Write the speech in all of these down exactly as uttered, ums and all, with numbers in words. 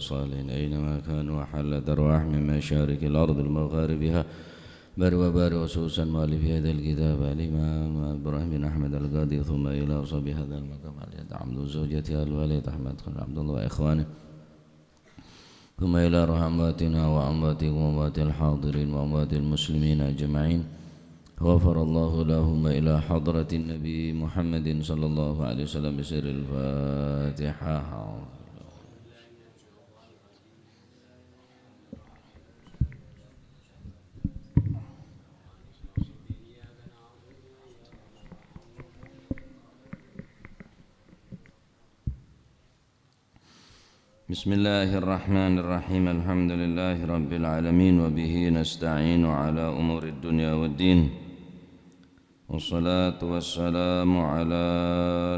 الصالحين أينما كانوا، وحلت أرواحهم من مشارق الأرض لمغاربها، بر وبر، خصوصا مؤلف هذا الكتاب الإمام إبراهيم بن أحمد القاضي، ثم إلى أصحاب هذا المقام الحاج عبد، زوجته الوالد أحمد خان عبد الله وإخوانه، ثم إلى روح أمواتنا وأمواتكم وأموات الحاضرين وأموات المسلمين أجمعين. غفر الله لهم، إلى حضرة النبي محمد صلى الله عليه وسلم بسر الفاتحة. بسم الله الرحمن الرحيم. الحمد لله رب العالمين، وبه نستعين على أمور الدنيا والدين. والصلاة والسلام على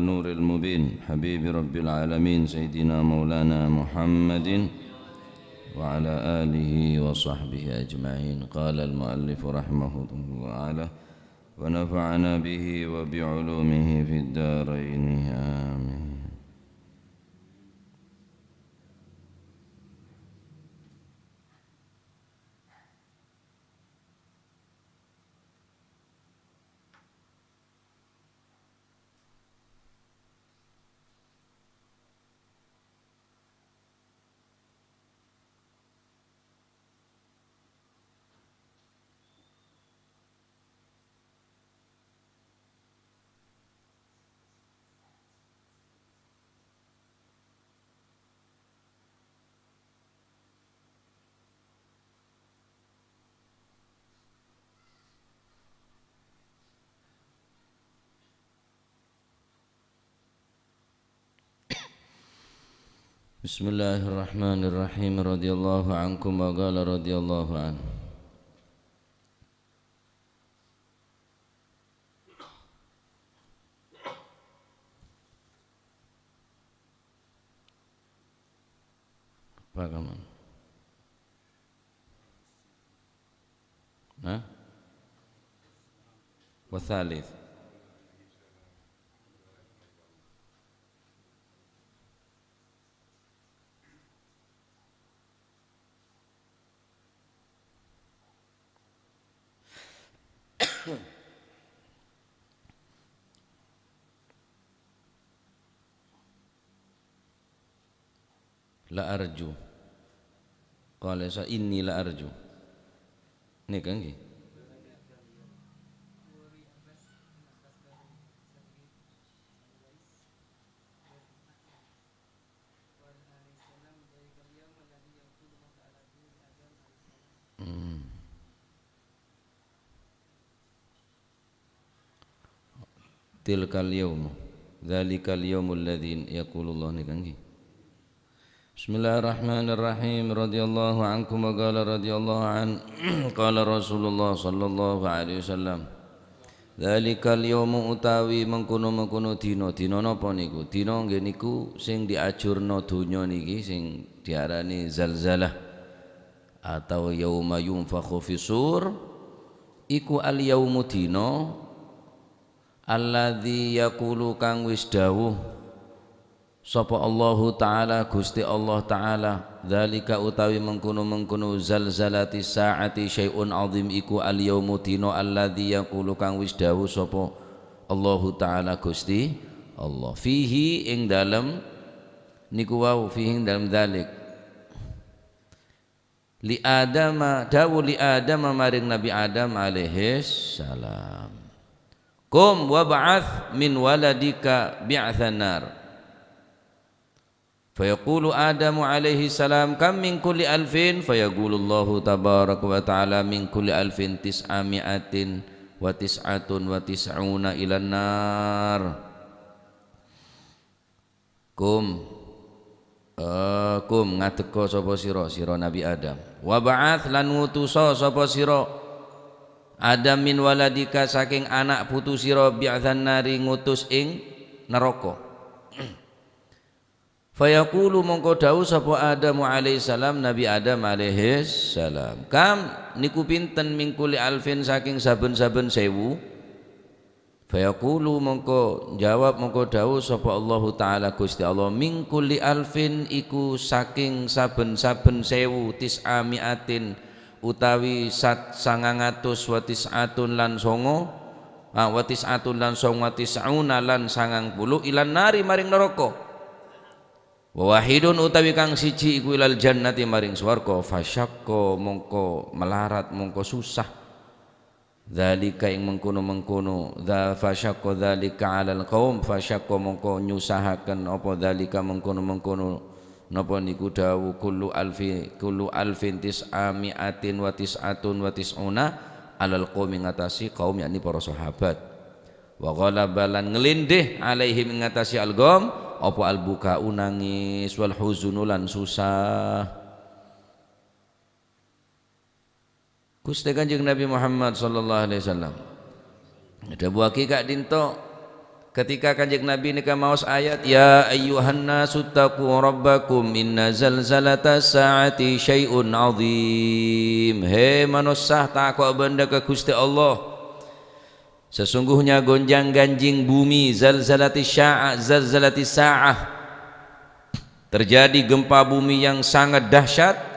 نور المبين، حبيب رب العالمين، سيدنا مولانا محمد وعلى آله وصحبه أجمعين. قال المؤلف رحمه الله تعالى: ونفعنا به وبعلومه في الدارين، آمين. بسم الله الرحمن الرحيم. رضي الله عنكم، وقال رضي الله عنه. Apa kamu? Hah? Wasalis. La arju. Qala sa inni la arju. Nèka ngghi. Hmm. Tilkal yaumu, dzalikal yaumul ladzi yaqulullah nèka ngghi. Bismillahirrahmanirrahim. Radhiyallahu ankum wa qala radhiyallahu an, qala Rasulullah sallallahu alaihi wasallam, dzalikal yaumu utawi mengkono-mengkono dina, dina napa niku? Dina nggih niku sing diajurna donya niki sing diarani zalzalah atau yauma yunfakhu fis sur, iku al yaumu dina, alladzi yaqulu kang wis dawuh sapa Allahu Ta'ala, Gusti Allah Ta'ala, dzalika utawi mengkono-mengkono zalzalatis sa'ati syai'un azim iku al yaumu dina alladzi yaqulu kang wis dawuh sapa Allahu Ta'ala Gusti Allah. Fihi ing dalem niku wau, fihi ing dalem dzalik. Li Adama, dawuh li Adama maring Nabi Adam alaihissalam. "Qum wab'ats min waladika bi'tsan nar." Fayaqulu Adamu alaihissalam, "Kam min kulli alfin?" Fayaqulu Allahu tabaraka wa ta'ala, "Min kulli alfin tis'a mi'atin wa tis'atun wa tis'una ilan nar." Qum, eh, qum, ngadhekka sapa sira, sira Nabi Adam. Wab'ats lan ngutusa sapa sira Adam min waladika saking ana' putu sira bi'tsan nari ngutus ing neraka. Fayaqulu mongko dawuh sapa Adam alaihissalam, Nabi Adam alaihissalam, "Kam niku pinten min kulli alfin saking saben-saben sewu?" Fayaqulu, mongko jawab, mongko dawuh sapa Allahu Ta'ala, Gusti Allah, "Min kulli alfin," iku saking saben-saben sewu, "tis'a mi'atin," utawi sat-, sangang atus, "wa tis'atun lan songo," ah, "wa tis'atun lan songo, wa tis'una lan sangang puluh, ilan nari maring neraka." "Wa wahidun utawi kang siji iku ilal jannati maring swarga," fasyaqqa mongko melarat, mongko susah. "Dzalika ing mengkono-mengkono, dza fasyaqqa dzalika 'alal qaum," fasyaqqa mongko nyusahaken apa dzalika mengkono-mengkono, napa niku dawuh, "kullu alfi, kullu alfin tis'a mi'atin wa tis'atun wa tis'una 'alal qaumi," ngatasi kaum, yakni para sahabat. "Wa ghalaba lan ngelindhe 'alaihim ing atase al-ghaum, apa al-buka'u nangis, wal huzunu lan susah." Guste Kanjeng Nabi Muhammad sallallahu alaihi wasallam dhâbuwaghi ka'dhinto, ketika Kanjeng Nabi nèka maos ayat, "Ya ayyuhan nasu taqu rabbakum inna zalzalata sa'ati syai'un azim." He manossa, tako' bâ'na ka Guste Allah. Sesungguhnya gonjang-ganjing bumi, zalzalati sya'a-, zalzalati sa'ah, terjadi gempa bumi yang sangat dahsyat,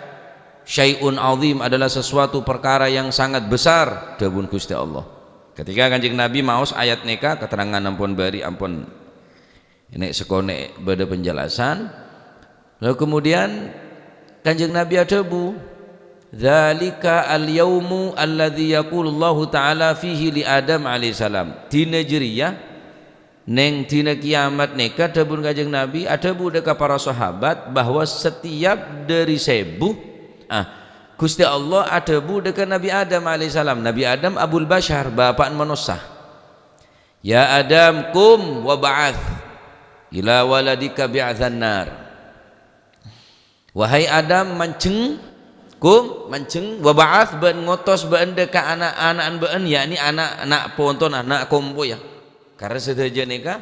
syai'un azim, adalah sesuatu perkara yang sangat besar, dhâbuna Gusti Allah. Ketika Kanjeng Nabi maos ayat nèka, keterangan ampon bâri', ampon Ene' sakonè' bâdâ penjelasan. Lalu kemudian Kanjeng Nabi adhâbu, "Dzalika al-yaumu alladzi yaqulullahu ta'ala fihi li Adam alaihissalam." Dina jârèya, neng dina kiyamat nèka, dhâbuna Kanjeng Nabi, adhâbu dâ' ka para sahabat bahwa setiap dâri sèbu, ah, Gusti Allah adhâbu dâ' ka Nabi Adam alaihissalam. Nabi Adam Abul Basyar, bapa'na manossa. "Ya Adam, qum wa ba'ats ila waladika bi'atsan nar." Wahai Adam, manjeng, qum, manjeng, wa ba'ats, bân ngotos bâ'na dâ' ka ana'-ana'na bâ'na, yakni ana', ana' pontona, ana' kompoyya. Karena sadhâjâ nèka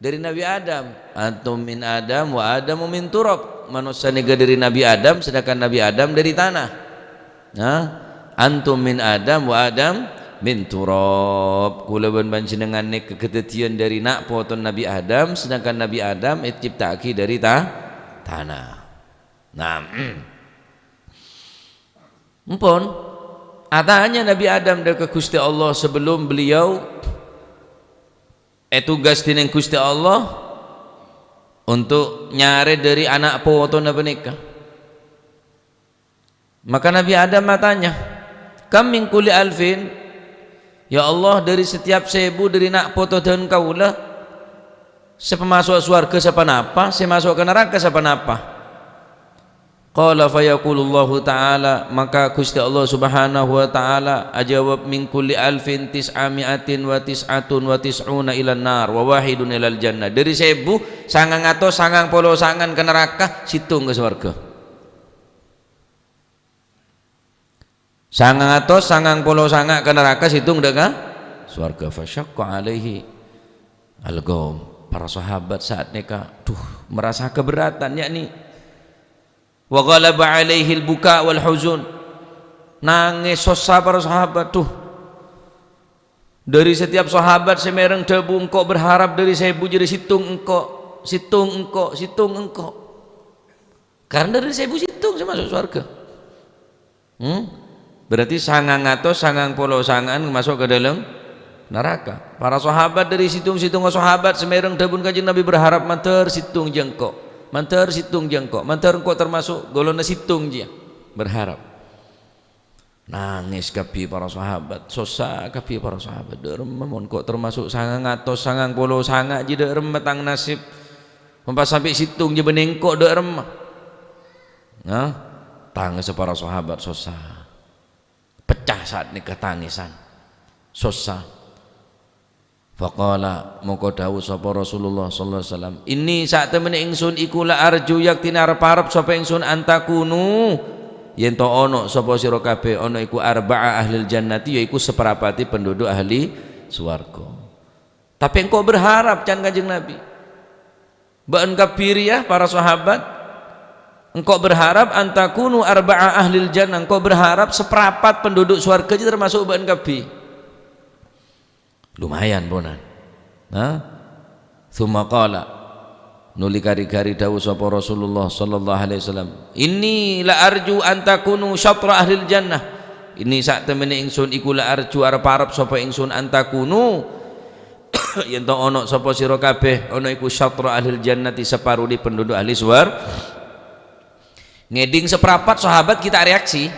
dâri Nabi Adam. "Antum min Adam wa Adamu min turab." Manossa nèka dâri Nabi Adam, sedangkan Nabi Adam dâri tana. Nah, "Antum min Adam wa Adam min turab." Kaulâ bân panjhennengngan nèka kadhâddhiyân dâri na' potona Nabi Adam, sedangkan Nabi Adam ècipta'aghi dâri ta-, tana. Nah, mm. Empon, atanya Nabi Adam dâ' ka Gusti Allah sebelum beliau ètugas dhinèng Gusti Allah untuk nyarè dâri ana' potona panèka. Maka Nabi Adam atanya, "Kam min kulli alfin?" "Ya Allah, dâri setiap sèbu dâri na' poto dân kaulâ, sè pamaso' sowarghâ saponapa, sè maso' ka naraka saponapa?" Qala fayaqulullahu ta'ala, maka Gusti Allah Subhanahu wa Ta'ala ajâwâb, "Min kulli alfin tis'a mi'atin wa tis'atun wa tis'una ilan nar, wa wahidun ilal jannah." Dâri sèbu, sangang atos sangang polo sanga' ka naraka, sèttong ka sowarghâ. Sangang atos sangang polo sanga' ka naraka, sèttong dâ' ka sowarghâ. Fasyaqqa alaihi al-ghaum. Para sahabat saat nèka, duh, merasa keberatan, yakni wa ghalaba alaihil buka wal huzun. Nangès sossa para sahabat, duh. Dâri setiap sahabat sè mèreng dhâbu, "Engko' berharap dâri sèbu jârèya sèttong engko', sèttong engko', sèttong engko'." Karena dâri sèbu sèttong sè maso' sowarghâ. Hmm? Berarti sangang atos sangang polo sanga'an maso' ka dâlem naraka. Para sahabat dâri sèttong-sèttongnga sahabat sè mèreng dhâbuna Kanjeng Nabi berharap, "Mandhâr sèttong jâ engko', mandhâr sèttong jâ engko', mandhâr engko' termaso' golonganna sèttong jiyâ." Berharap. Nangès kabbhi para sahabat, sossa kabbhi para sahabat. Dâ' remma mon engko' termaso' sangang atos sangang polo sanga' jiyâ, dâ' remma tang nasib. Mon pas sampè' sèttong jiyâ bânnè engko', dâ' remma. Nah, tangès para sahabat sossa. Pecah saat nèka tangèsan. Sossa. Faqala, mongko dawuh sapa Rasulullah sallallahu alaihi wasallam, "Inni, satemene ingsun iku la arju, yaktine arep-arep sapa ingsun, antakunu, yen to ono sapa sira kabeh, ono iku arba'a ahlil jannati, yaiku seperapati penduduk ahli swarga." Tapi engko' berharap, can Kanjeng Nabi. Ba'an kabbi reya, para sahabat, engko' berharap, antakunu arba'a ahlil jannah, engko' berharap seprapat penduduk swarga jiyâ termasuk ba'an kabbi. Lumayan, ponan. Nah, tsumma qala, nuli kari-kari dawuh sapa Rasulullah sallallahu alaihi wasallam, "Inni la arju an takunu syatra ahlil jannah." Inni, satemene ingsun iku la arju, arep-arep sapa ingsun, an takunu, yen to ono sapa sira kabeh, ono iku syatra ahlil jannati, separo di penduduk ahli suar-, ngeding seprapat sahabat kita reaksi.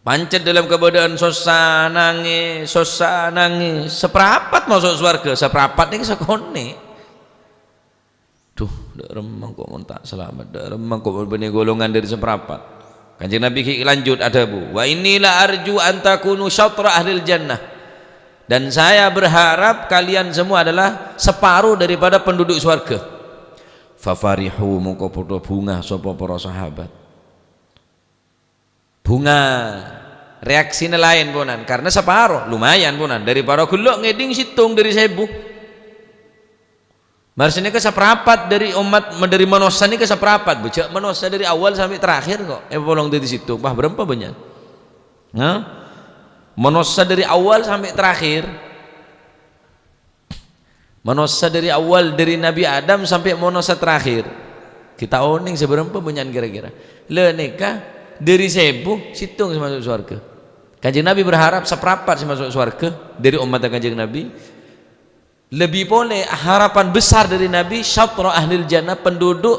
Pancet dalam keadaan sossa, nangis, sossa, nangis. Seprapat masuk swarga, seprapat ini sakone. Duh, dha' remma kok mon ta' salamet, dha' remma kok mon bânnè golongan dhâri seprapat. Kanjeng Nabi ghi' lanjut adhâbu, "Wa inni la arju an takunu syatra ahlil jannah." Dan saya berharap kalian semua adalah separuh daripada penduduk swarga. Fafarihu, mongko padha bhunga sapa para sahabat. Bhunga. Reaksina laèn, ponan, karena saparo, lumayan, ponan, daripada ghellâ' ngèdhing sèttong dhâri sèbu. Maksudnya ke saparapat dhâri ommat, dhâri manossa nèka saparapat, bâjâ' manossa dhâri awal sampè' terakhir kok, èpolong dhâddhi sèttong, wah, bârâmpa bânnya'na? Hah? Manossa dhâri awal sampè' terakhir. Manossa dhâri awal, dhâri Nabi Adam sampè' manossa terakhir. Kita onèng sabârâmpa bânnya'na kira-kira? Lha nèka dhâri sèbu, sèttong sè maso' sowarghâ. Kanjeng Nabi berharap saparapat sè maso' sowarghâ dhâri ommatta Kanjeng Nabi. Lebbi polè harapan besar dhâri Nabi, syatra ahlil jannah, penduduk,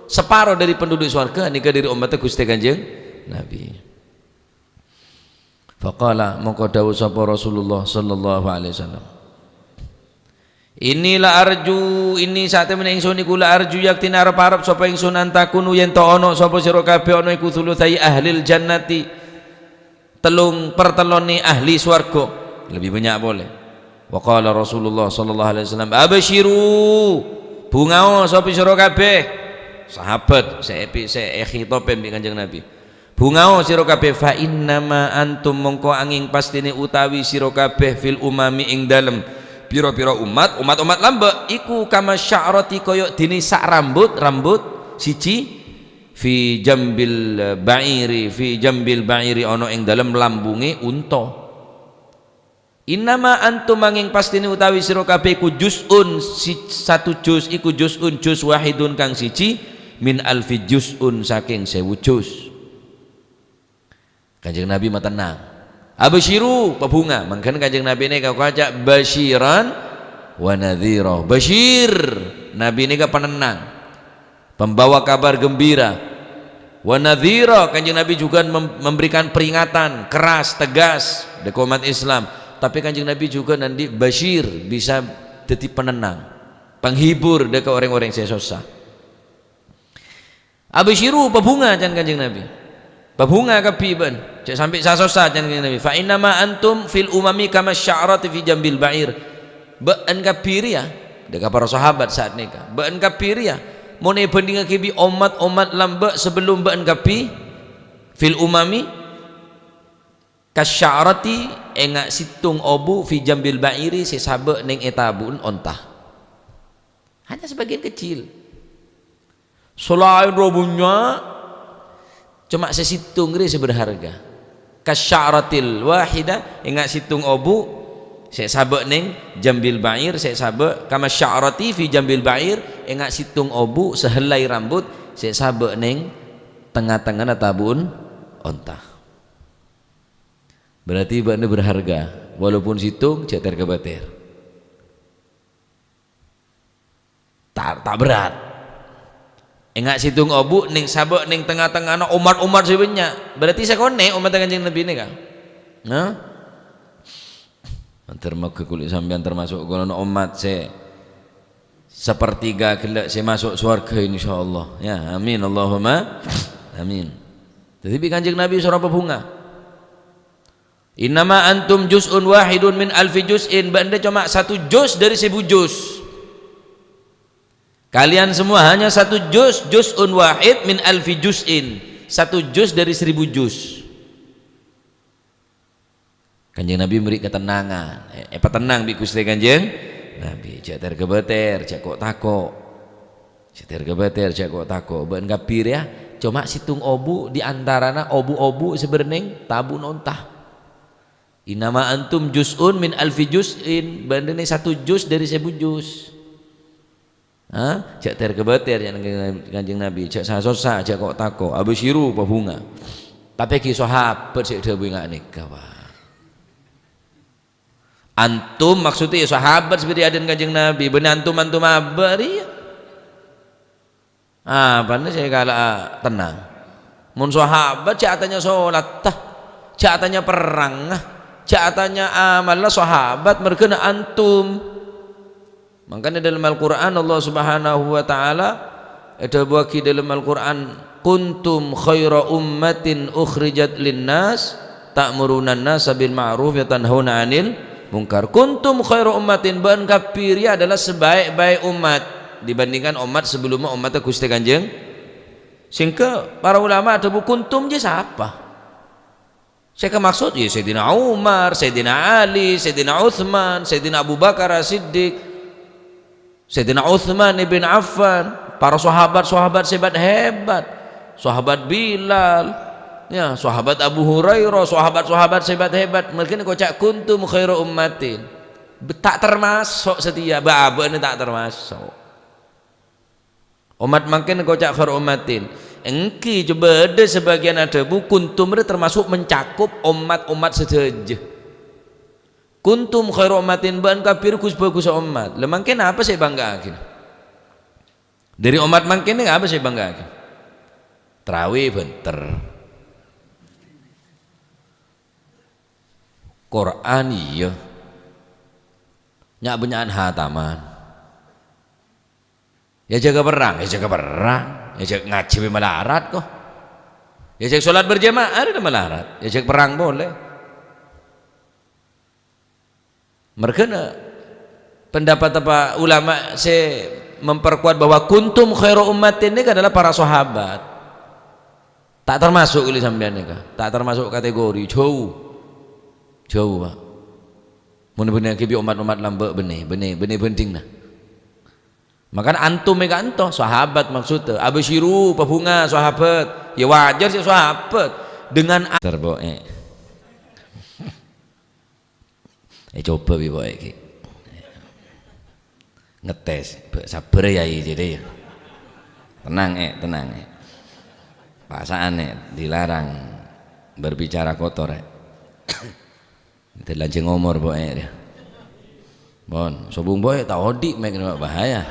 saparo dhâri penduduk sowarghâ, nèka dhâri ommatta Ghustè Kanjeng Nabi. Faqala, mongko dawuh sapa Rasulullah sallallahu alaihi wasallam, "Inni la arju, inni satemene ingsun iku la arju, yaktine arep-arep sapa ingsun, an takunu, yen to ono sapa sira kabeh ono iku thulutsai ahlil jannati, tellung pertellone ahli swarga." Lebbi banyak pole. Wa qala Rasulullah sallallahu alaihi wasallam, "Absyiru, bhungao sapa sira kabeh." Sahabat sè epi-, sè ekhitabe bi' Kanjeng Nabi. Bhungao sira kabeh, fa innama antum, mongko anging pastine utawi sira kabeh, fil umami, ing dalem pira-pira umat, umat-umat lamba', iku kama sya'rati, kaya dene sak rambut, rambut siji, fi jambil ba'iri, fi jambil ba'iri, ana ing dalem lambunge unta. Innama antum, anging pastine utawi sira kabeh iku juz'un, si-, satu juz, iku juz'un, juz wahidun kang siji, min alfi juz'un, saking sewu juz. Kanjeng Nabi matennang. Absyiru, pabhunga. Mangkana Kanjeng Nabi neka kaca basyiran wa nadhira. Basyir, Nabi neka penenang. Pembawa kabar gembira. Wa nadhira, Kanjeng Nabi juga mem-, memberikan peringatan keras, tegas, dâ' ka umat Islam. Tapi Kanjeng Nabi juga nanti basyir, bisa dhâddhi penenang, penghibur dâ' ka orèng-orèng sè sossa. Absyiru, pabhunga, can Kanjeng Nabi. Pabhunga kabbhi bâ'na, jhâ' sampè' sa-sossa, can Kanjeng Nabi. Fa innama antum fil umami kama sya'rati fi jambil ba'ir. Bâ'na kabbhi rèya, dâ' ka para sahabat saat nèka. Bâ'na kabbhi rèya, mon èbhândhingngaghi bi' ommat-ommat lamba' sabellum bâ'na kabbhi, fil umami, kasya'rati, enga' sèttong obu', fi jambil ba'iri, sè sabâ' neng è tabu'na onta. Hanya sebagian kecil. Salaèn rowa bânnya', coma sè sèttong rè sè berharga. Kasya'ratil wahida, enga' sèttong obu', sè sabâ' neng jambil ba'ir, sè sabâ', kama sya'rati fi jambil ba'ir, enga' sèttong obu', sehellai rambut, sè sabâ' neng tengnga-tengngana tabu'na onta. Berarti bâ'na berharga, walaupun sèttong, jhâ' ter-kabâter. Ta', ta' berrâ'. Enga' sèttong obu' neng sabâ' neng tengnga-tengngana ommat-ommat sè bânnya'. Berarti sakonè' ommatta Kanjeng Nabi nèka. Nah? Ter-, moga kulâ sampèyan termasuk golongan ommat sè sapertiga ghellâ' sè maso' sowarga, insyaallah. Ya, amin, Allahumma amin. Dhâddhi bi' Kanjeng Nabi soro pabhunga. "Innama antum juz'un wahidun min alfi juz'in." Bâ'na coma satu juz dhâri sèbu juz. Kalian semua hanya satu juz, juz'un wahid min alfi juz'in. Satu juz dhâri seribu juz. Kanjeng Nabi mèrè katennangan. E-, èpatennang bi' Ghustè Kanjeng Nabi. Jhâ' ter-kabâter, jhâ' ko'-tako'. Jhâ' ter-kabâter, jhâ' ko'-tako'. Bâ'na kabbhi rèya, coma sèttong obu' di antarana obu'-obu' sè bâdâ neng tabu'na onta. "Innama antum juz'un min alfi juz'in," bâ'na nè satu juz dâri sèbu juz. Ha? Jhâ' ter-kabâter, ya, Kanjeng Nabi. Jhâ' sa-sossa, jhâ' ko'-tako'. Abasyiru, pabhunga. Tapè ghi' sahabat sè èdhâbuwi nga' nèka, Pak. Antum, maksudnya, ya, sahabat sè bâdâ è adâ'na Kanjeng Nabi. Bânnè antum-antum abâ' rèya. Apana sè kala'a tennang? Mon sahabat jhâ' atanya solatta, jhâ' atanya perrangnga, jhâ' atanya amalla sahabat, merghâna antum. Mangkana dâlem Al-Qur'an Allah Subhanahu wa Ta'ala èdhâbuwaghi dâlem Al-Qur'an, "Kuntum khaira ummatin ukhrijat linnas, ta'murunan nasa bil ma'ruf wa tanhauna 'anil munkar." Kuntum khaira ummatin, bâ'na kabbhi rèya adalah sebaik-baik umat dibandingkan umat sebelumnya, umatta Ghustè Kanjeng. Sehingga para ulama adhâbu kuntum jiyâ sapa? Sè èkamaksud, ya, Sayyidina Umar, Sayyidina Ali, Sayyidina Utsman, Sayyidina Abu Bakar As-Siddiq, Sayyidina Utsman ibn Affan, para sahabat-sahabat sè hebat-hebat, sahabat Bilal, ya, sahabat Abu Hurairah, sahabat-sahabat sè hebat-hebat, merghâna èkoca' kuntum khaira ummatin. Be-, ta' termasuk satèya, bâ-abâ'na ta' termasuk. Ommat mangkèn èkoca' khair ommatin. Èngghi, coba bâdâ sabâgiyân adhâbu, kuntum rè termasuk mencakup ommat-ommat sadhâjâ. Kuntum khaira ummatin, bâ'na kabbhi rè ghus-bhâghussa ommat. Lah, mangkèn apa sè èbângga'aghi? Dâri ommat mangkèn nèka apa sè èbângga'aghi? Trawè bhânter. Qur'an iyâ. Nya'-bânnya'an hataman. Ya jâgâ perrang, ya jâgâ perrang. Ya jâgâ ngajhi bhâi malarat, ko. Ya jâgâ sholat berjamaah, arèya malarat. Ya jâgâ perrang polè. Merghâna pendapat apa ulama sè memperkuat bahwa kuntum khaira ummatin nèka adalah para sahabat. Ta' termasuk ghâllu sampèyan nèka. Ta' termasuk kategori. Jhâu. Jhâu, Pak. Mon bânnè ghi' bi' ommat-ommat lambâ' bânnè, bânnè, bânnè bhândhingnga. Mangkana antum è ka'anto, sahabat maksudda. Abasyiru, pabhunga, sahabat. Ya wajar sè sahabat. Dengan a-, Ter, Bo', è. È, coba bi', Bo', è, ghi. Ngetes, Bo', sabbhâr ya, Yai, jadi ya. Tenang, è, tenang, è. Pasaan, è, dilarang berbicara kotor, è. Dâlân jhâng omor, Bo', è, ya. Pon, sobung, Bo', è, ta' odi' mèk, bahaya.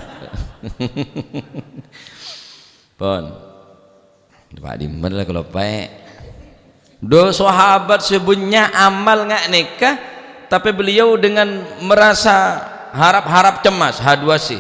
Pon. Pak Dimer la kaloppaè. Dhu sahabat sè bânnya' amal nga' nèka, tapè beliau dengan merasa harap-harap cemas, haduwasi.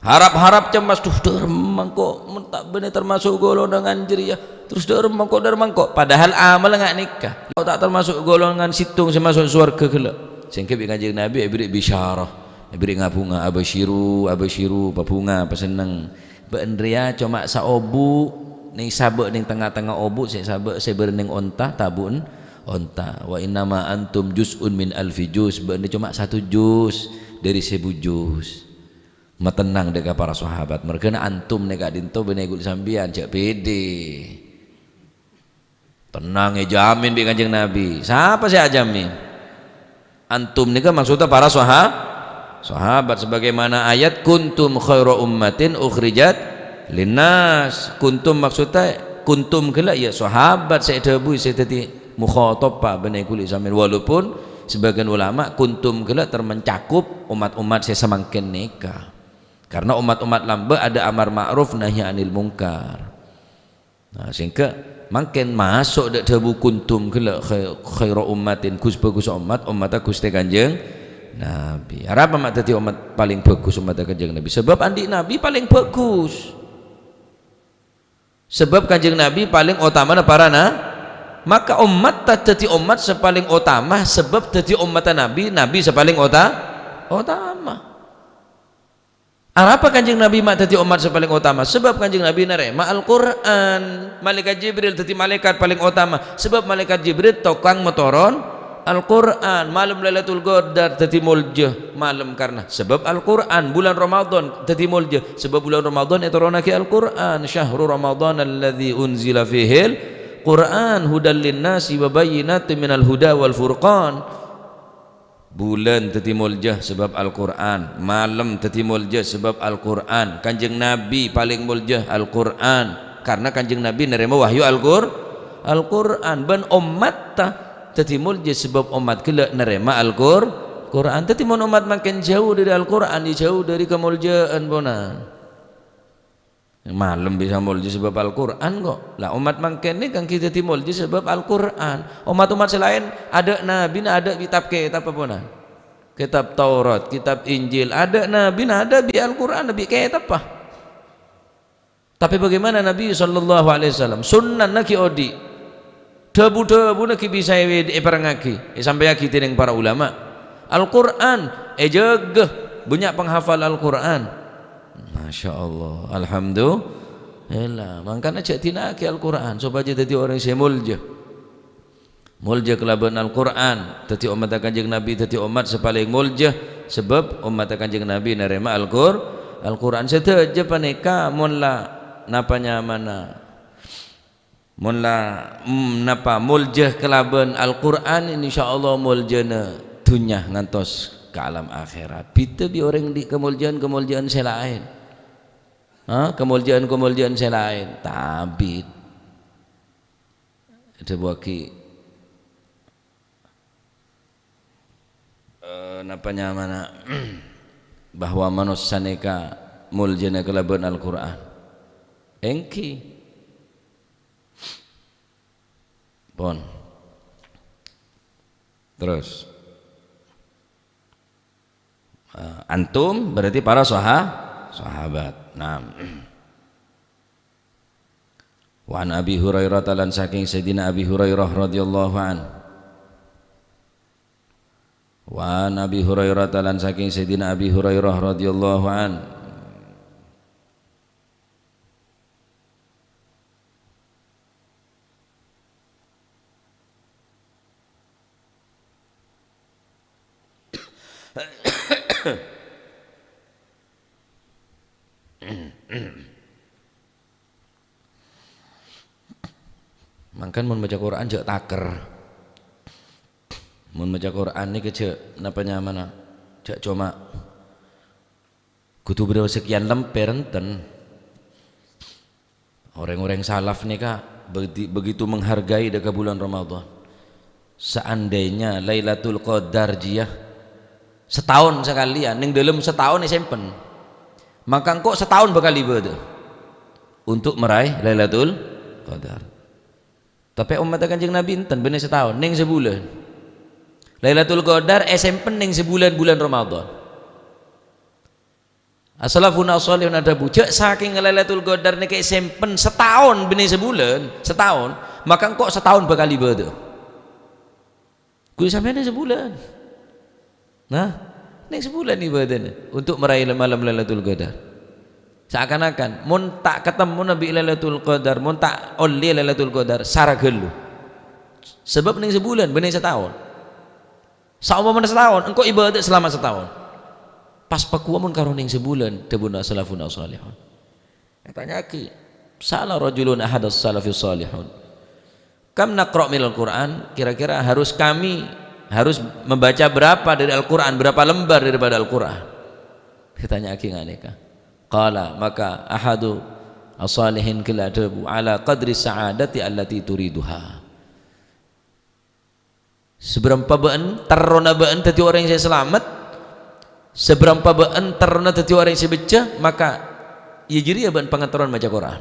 Harap-harap cemas, "Dhu, dâ'remma engko', mon ta' bânnè termasuk golongan jârèya, terros dâ'remma engko', dâ'remma engko'." Padahal amal nga' nèka. Ta' termasuk golongan sèttong sè maso' sowarghâ ghellâ'. Sehingga bi' Kanjeng Nabi èberri' bisyarah, èberri' nga-bhunga, "Abasyiru, abasyiru, pabhunga, pasenneng." Bâ'na rèya coma saobu', nèng sabâ' nèng tengnga-tengnga obu' sè sabâ' sè bârâ' nèng onta, tabu'na onta. "Wa innama antum juz'un min alfi juz," bâ'na coma satu juz dâri sèbu juz. Matennang dâ' ka para sahabat, merghâna antum nè ka'dinto bânnè ghuli sampèyan, jhâ' pèdè. Tennang, èjamin bi' Kanjeng Nabi. Sapa sè ajamin? Antum nèka maksudda para saha-, sahabat, sebagaimana ayat, "Kuntum khaira ummatin ukhrijat linnas." Kuntum maksudda, kuntum ghellâ' ya sahabat sè èdhâbuwi, sè dhâddhi mukhatabba bânnè ghuli sampèyan. Walaupun sebagian ulama, kuntum ghellâ' ter-, mencakup ommat-ommat sè samangkèn nèka. Karena ommat-ommat lambâ' ada amar ma'ruf nahi anil mungkar. Nah, sehingga mangkèn maso' dâ' dhâbu kuntum ghellâ' khai-, khaira ummatin, ghus-bhâghussa ommat, ommatta Ghustè Kanjeng Nabi. Arapa ma' dhâddhi ommat palèng bhâghus, ommatta Kanjeng Nabi? Sabâb andi' Nabi palèng bhâghus. Sabâb Kanjeng Nabi palèng otamana para na-, maka ommatta dhâddhi ommat sè palèng otama, sabâb dhâddhi ommatta Nabi, Nabi sè palèng ota-, otama. Arapa Kanjeng Nabi ma' dhâddhi ommat sè palèng otama? Sabâb Kanjeng Nabi narèma Al-Qur'an. Malaèkat Jibril dhâddhi malaèkat palèng otama. Sabâb Malaèkat Jibril tokang matoron Al-Qur'an. Malem Lailatul Qadar dhâddhi molja malem karna sabâb Al-Qur'an. Bulân Ramadhan dhâddhi molja sabâb bulân Ramadhan ètoronnaghi Al-Qur'an. "Syahru Ramadhan alladzi unzila fihil Qur'an hudal linnasi wa bayyinatin minal huda wal furqan. Bulân dhâddhi molja sabâb Al-Qur'an, malem dhâddhi molja sabâb Al-Qur'an, Kanjeng Nabi palèng molja Al-Qur'an, karna Kanjeng Nabi narèma wahyu Al-Qur-, Al-Qur'an, bân ommatta dhâddhi molja sabâb ommat ghellâ' narèma Al-Qur-, Qur'an. Dhâddhi mon ommat mangkèn jhâu dhâri Al-Qur'an, ya jhâu dhâri kamoljâ'ân, ponan. Malem bisa molja sabâb Al-Qur'an kok. Lah, ommat mangkèn nèka ènggi dhâddhi molja sabâb Al-Qur'an. Ommat-ommat sè laèn adâ' nabina adâ' bi' tab-kètab apa, ponan? Kètab Taurat, kètab Injil, adâ' nabina adâ' bi' Al-Qur'an, bi' kètab, pa. Tapè bagaimana Nabi sallallahu alaihi wasallam? Sunnana ghi' odi'. Dhâbu-dhâbuna ghi' bisa èwè-, èparengngaghi, èsampèyaghi dhinèng para ulama. Al-Qur'an èjâgâ, bânnya' penghafal Al-Qur'an. Masya Allah, alhamdulillah. Mangkana jhâ' dina'aghi Al-Qur'an sopajâ dhâddhi orèng sè molja. Molja kalabân Al-Qur'an, dhâddhi ommatta Kanjeng Nabi, dhâddhi ommat sè palèng molja, sabâb ommatta Kanjeng Nabi narèma Al-Qur-, Al-Qur'an. Sadhâjâ panèka mon la napa nyamana Mon la, mm, napa, molja kalabân Al-Qur'an, insyaallah moljâna dhunnya ngantos ka alam akhèrat. Bhidhâ bi' orèng andi' kamoljâ'ân-kamoljâ'ân sè laèn. Ha? Kamoljâ'ân-kamoljâ'ân sè laèn. Tabit. Èdhâbuwâghi, eh, napa nyamana, bahwa manossa nèka moljâna kalabân Al-Qur'an? Ènggi. Pon. Terus. Eh, antum berarti para saha-, sahabat. Naam. Wa an Abi Hurairah, lan saking Sayyidina Abi Hurairah radhiyallahu an. Wa an Abi Hurairah, lan saking Sayyidina Abi Hurairah radhiyallahu an. Mangkana mon maca Qur'an jhâ' takèr. Mon maca Qur'an nèka jhâ' napa nyamana, jhâ' coma kodhu bârâmpa sakèyan lèmpèr enten. Orèng-orèng salaf nèka begi-, begitu menghargai dâ' ka bulân Ramadan. Seandainya Lailatul Qadar jiyâ sataon sakalèyan, neng dâlem sataon èsèmpen, maka engko' sataon bhâkal ibâdâ untuk meraih Lailatul Qadar. Tapè ommatta Kanjeng Nabi enten bânnè sataon, neng sabulân. Lailatul Qadar èsèmpen neng sabulân bulân Ramadan. As-salafuna as-salihun adhâbu, "Jhâ' sakèng Lailatul Qadar nèka èsèmpen sataon bânnè sabulân, sataon, maka engko' sataon bhâkal ibâdâ." Ghu sampèyan neng sabulân. Nah, neng sabulân ibâdâna untuk meraih malem Lailatul Qadar. Seakan-akan, mon ta' katemmo bi' Lailatul Qadar, mon ta' ollè Lailatul Qadar, sara ghâllu. Sabâb neng sabulân bânnè sataon. Saompamana sataon, engko' ibâdâ salama sataon. Pas pakowa mon karo neng sabulân, dhâbuna salafun as-salihun. Ètanya'aghi, sa'ala rajulun ahadas salafis salihun, "Kam naqra' minal Qur'an?" Kira-kira harus kami, harus membaca berapa dari Al-Qur'an, berapa lembar daripada Al-Qur'an? Ètanya'aghi nganèka. Qala, maka ahadu as-salihin ghellâ' adhâbu, "Ala qadri sa'adati allati turiduha." Sabârâmpa bâ'ân terrona bâ'ân dhâddhi orèng sè salamet, sabârâmpa bâ'ân terrona dhâddhi orèng sè beccè, maka iyâ jârèya bâ'ân pangaterrona maca Qur'an.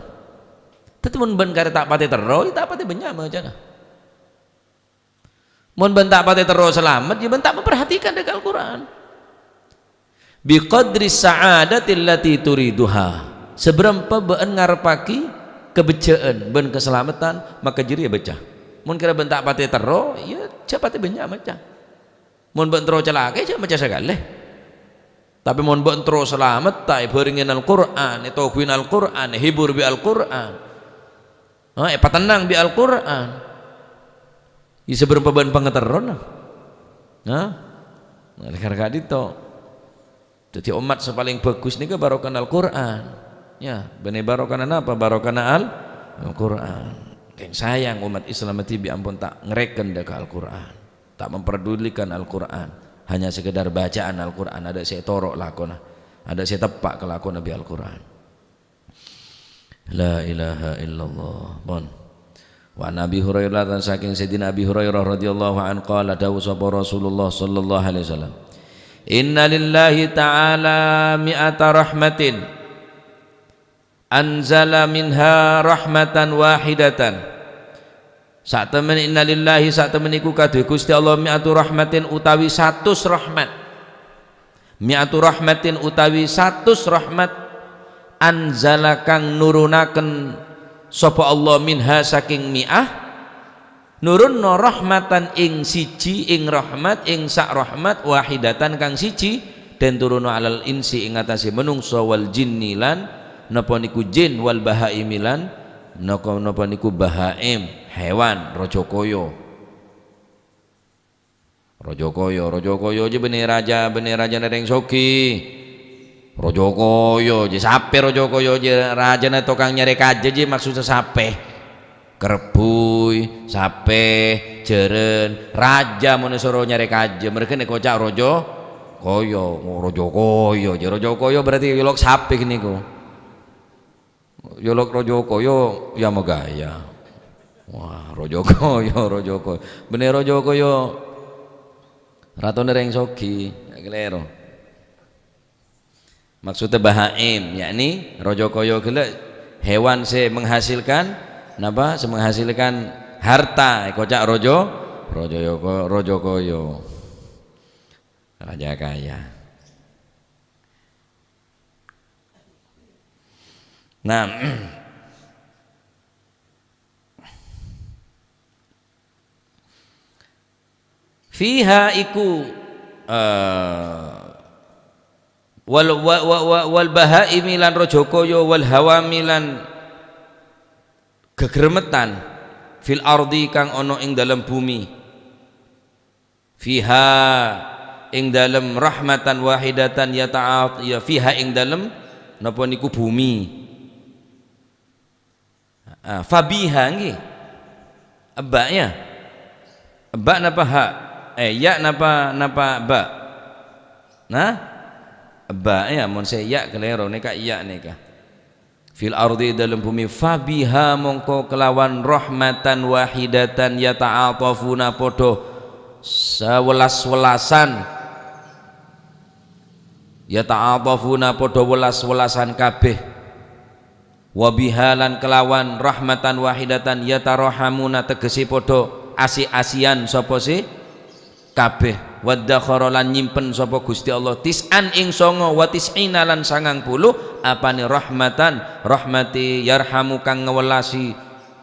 Dhâddhi mon bâ'ân karè ta' patè terro, ya ta' patè bânnya' macana. Mon bâ'ân ta' patè terro salamet, ya bâ'ân ta' memperhatikan dâ' ka Al-Qur'an. "Biqadri sa'adati allati turiduha." Sabârâmpa bâ'ân ngarebbhâghi kabhecce'an bân kasalameddhân, maka jârèya bâca. Mon kèra bâ'ân ta' patè terro, ya jhâ' patè bânnya' maca. Mon bâ'ân terro calaka, jhâ' maca sakalè. Tapè mon bâ'ân terro salamet, ta' èbhârengngè Al-Qur'an, ètoguwi Al-Qur'an, èhibur bi' Al-Qur'an. Ha, èpatennang bi' Al-Qur'an. Iyâ sabârâmpa bâ'ân pangaterrona. Ha? Nah, oleh karena itu, dhâddhi ommat sè palèng bhâghus nèka barokana Al-Qur'an. Ya, bânnè barokana napa? Barokana Al-, Al-Qur'an. Sakèng sayang ommat Islam dhibi' ampon ta' ngarèken dhâ' ka Al-Qur'an, ta' memperdulikan Al-Qur'an, hanya sekedar bacaan Al-Qur'an, adâ' sè ètoro' lakona, adâ' sè teppa' ka lakona bi' Al-Qur'an. La ilaha illallah. Pon. Wa an Abi Hurairah, lan sakèng Sayyidina Abi Hurairah radhiyallahu anhu, qala, dawuh sapa Rasulullah sallallahu alaihi wasallam, "Inna lillahi ta'ala mi'ata rahmatin, anzala minha rahmatan wahidatan." Satemmen, inna lillahi, satemmen iku kaduwe Gusti Allah, mi'atu rahmatin, utawi satus rahmat. Mi'atu rahmatin, utawi satus rahmat, anzala, kang nurunaken sapa Allah, minha, saking mi'ah, nurunno rahmatan ing siji, ing rahmat, ing sak rahmat, wahidatan, kang siji, den turunno alal insi, ing atase menungso, wal jinni, lan napa niku jin, wal bahaimi, lan napa, napa niku bahaim, hewan, raja kaya. Raja kaya, raja kaya jâ bânnè raja, bânnè rajana rèng soghi. Raja kaya jâ, sapè raja kaya jâ, rajana tokang nyarè kajâ jâ, maksudda sapè. Kerbui, sapè, jhârân, raja mon èsoro nyarè kajâ, mergâ èkoca' raja kaya, raja kaya jâ, raja kaya berarti yolok sapè ghâniko. Yolok raja kaya, ya magaya. Wah, raja kaya, raja kaya. Bânnè raja kaya ratona rèng soghi, ya kalèro. Maksudda bahaim, yakni raja kaya ghellâ' hewan sè menghasilkan, napa? Sè menghasilkan harta, èkoca' raja, raja ya ka-, raja kaya. Raja kaya. Nah, fiha iku, eh, wal, wa, wa, wa, wal bahaimi lan raja kaya, wal hawami lan gegermetan, fil ardi kang ana ing dalem bumi. Fiha, ing dalem rahmatan wahidatan yata'at-, ya, fiha, ing dalem napa niku bumi. Ah, fabiha nggih. Ebba ya. Ebba napa ha? Eh, ya napa, napa ba? Nah? Ebba ya, mon sè ya kalèro, nèka ya nèka. Fil ardi, dalem bumi, fabiha, mongko kelawan rahmatan wahidatan yata'atafuna, padha sawelas-welasan. Yata'atafuna, padha welas-welasan kabeh. Wa biha, lan kelawan rahmatan wahidatan yatarahamuna, tegese padha asi-asiyan sapa sè kabeh. Waddakhara, lan nyimpen sapa Gusti Allah, tis'an ing songo, wa tis'ina, lan sangang puluh, apane rahmatan, rahmati, yarhamu, kang ngewelasi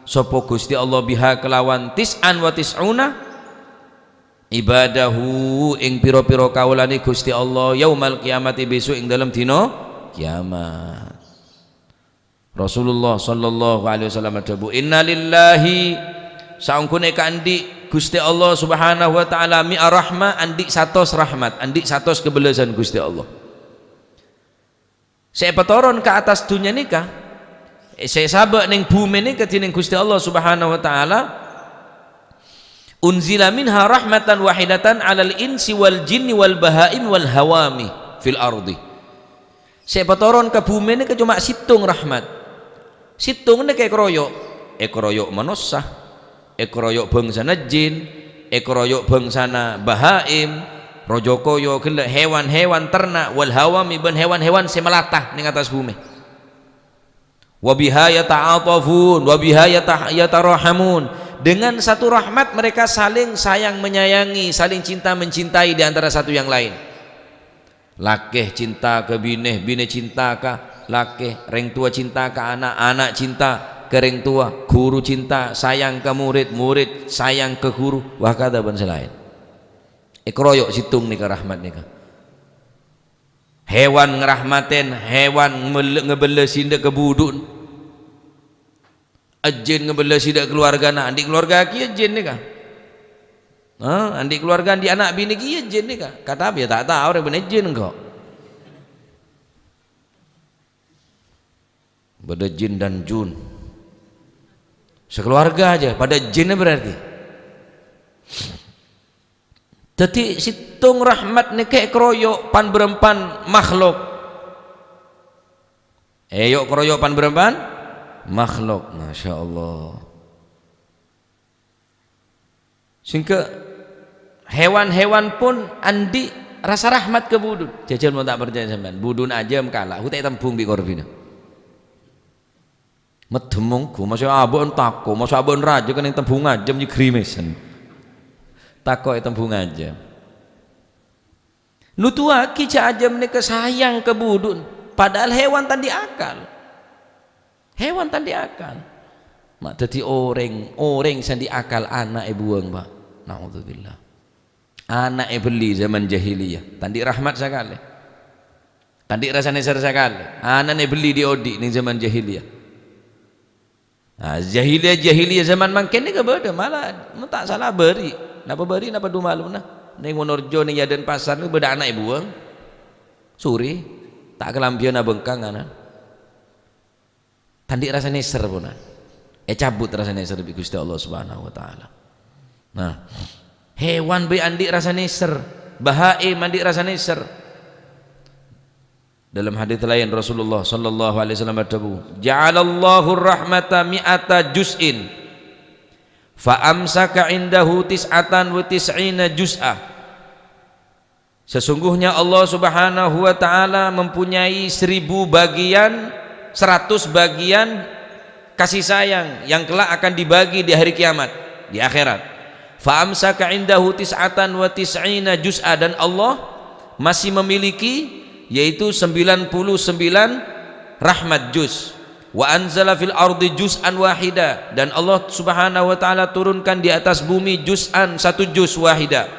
sapa Gusti Allah, biha, kelawan tis'an wa tis'una ibadahu, ing pira-pira kaulane Gusti Allah, yaumal qiyamati, besok ing dalem dina kiamat. Rasulullah sallallahu alaihi wasallam adhabu, "Inna lillahi," saonggune kaandhi' Gusti Allah Subhanahu wa Ta'ala, "mi'a rahmah," andhi' satos rahmat, andhi' satos kabellassan Gusti Allah. Sè epatoron ka attas dunnya nèka, sè saba' neng bume nèka dhineng Gusti Allah Subhanahu wa Ta'ala, "unzila minha rahmatan wahidatan 'alal insi wal jinni wal bahaim wal hawami fil ardi." Sè patoron ka bume nèka coma sèttong rahmat. Sèttong nèka èkaroyo', èkaroyo' manossa, èkaroyo' bangsana jin, èkaroyo' bangsana bahaim, raja kaya ghellâ', hewan-hewan ternak, wal hawami, bân hewan-hewan sè malata neng attas bume. "Wa biha yata'atafun, wa biha yata-, yatarahamun." Dengan satu rahmat mereka saling sayang menyayangi, saling cinta mencintai di antara satu yang lain. Lake cinta ka bine, bine cinta ka lake, reng towa cinta ka ana', ana' cinta ka reng towa, guru cinta, sayang ka murid, murid sayang ka guru, wa hakadha bân sè laèn. Èkaroyo' sèttong nèka rahmat nèka. Hewan ngrahmaten, hewan ngel-, ngebellasi dâ' kabudhu'en. Ejjin ngebellasi dâ' keluargana, andhi' keluarga kèya ejjin nèka. Ha, andhi' keluarga, andhi' ana' binè kèya ejjin nèka. Kadhâ' ya ta' tao rè bân ejjin engko'. Bâdâ jin dan jun. Sakeluarga aja, padâ jinna berarti. Dhâddhi, sèttong rahmat nèka èkaroyok pan-bârâmpan makhluk. Èyok-karoyok pan-bârâmpan makhluk. Masya Allah. Sehingga hewan-hewan pun andi' rasa rahmat ka budun. Jhâjhâl mon ta' parcajâ sampèyan, budun ajâm kala', hu ta' ètembhung bi' korbhina. Meddhemmong, gu, masa abâ'na tako', masa abâ'na rajâ kennèng tembhung ajâm, jhâ' grimèsan. Tako' ètembhung ajâm. Nuduwaghi jhâ' ajâm nèka sayang ka budun, padahal hewan ta' andi' akal. Hewan ta' andi' akal. Ma' dhâddhi orèng, orèng sè andi' akal ana' èbuwâng, Pak. Naudzubillah. Ana' èbelli zaman jahiliyah, ta' andi' rahmat sakalè. Ta' andi' rasa nèser sakalè. Ana' èbelli dhi'-odhi' nèng zaman jahiliyah. Nah, jahiliyah-jahiliyah zaman mangkèn nèka bâdâ, malah mon ta' sala bâri'. Napa bâri', napa dumalona? Nèng Wonorejo, nèng Yaden Pasar nèka bâdâ ana' èbuwâng. Sori, ta' kalambhiyân abhângkang ana'. Ta' andi' rasa nèser, ponan. Ècabut rasa nèser bi' Ghustè Allah Subhanahu wa Ta'ala. Nah, hewan bhâi andi' rasa nèser, bahaim andi' rasa nèser. Dalam hadits laèn, Rasulullah sallallahu alaihi wasallam adhâbu, "Ja'alallahu rahmata mi'ata juz'in, fa amsaka indahu tis'atan wa tis'ina juz'a." Sesungguhnya Allah Subhanahu wa Ta'ala mempunyai seribu bagian, seratus bagian kasih sayang yang kelak akan dibagi di hari kiamat, di akhirat. "Fa amsaka indahu tis'atan wa tis'ina juz'a," dan Allah masih memiliki, yaitu sembilan puluh sembilan rahmat juz. "Wa anzala fil ardi juz'an wahida," dan Allah Subhanahu wa Ta'ala turunkan di atas bumi juz'an, satu juz wahida.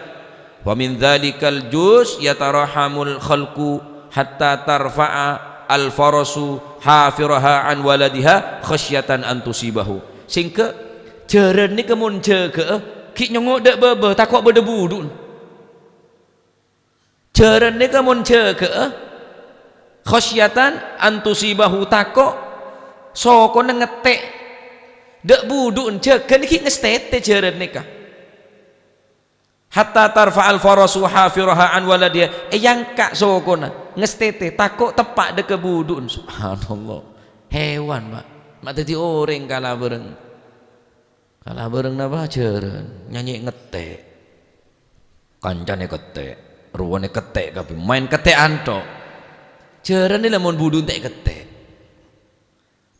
"Wa min dzalikal juz yatarahamul khalqu hatta tarfa'a al-farasu hafiraha an waladiha khasyatan an tusibahu." Sehingga jhârân nèka mon jâgâ'â, ghi' nyongngo' dâ' bâbâ, tako' bâdâ budun. Jhârân nèka mon jâgâ'â, khasyatan an tusibahu, tako' sokona ngettè'. Dâ' budun jâgâ nèka ghi' ngastètè jhârân nèka. "Hatta tarfa'al farasu hafiraha an waladiha," èyangka' sokona, ngastètè, tako' teppa' dâ' ka budun. Subhanallah. Hewan, Pak. Ma' dhâddhi orèng kala bhâreng. Kala bhâreng napa? Jhârân. Nyanyè' ngettè'. Kancana kettè'. Rowana kettè' kabbhi. Maèn kettè'an tho. Jhârân nèka mon budun ta' èkettè'.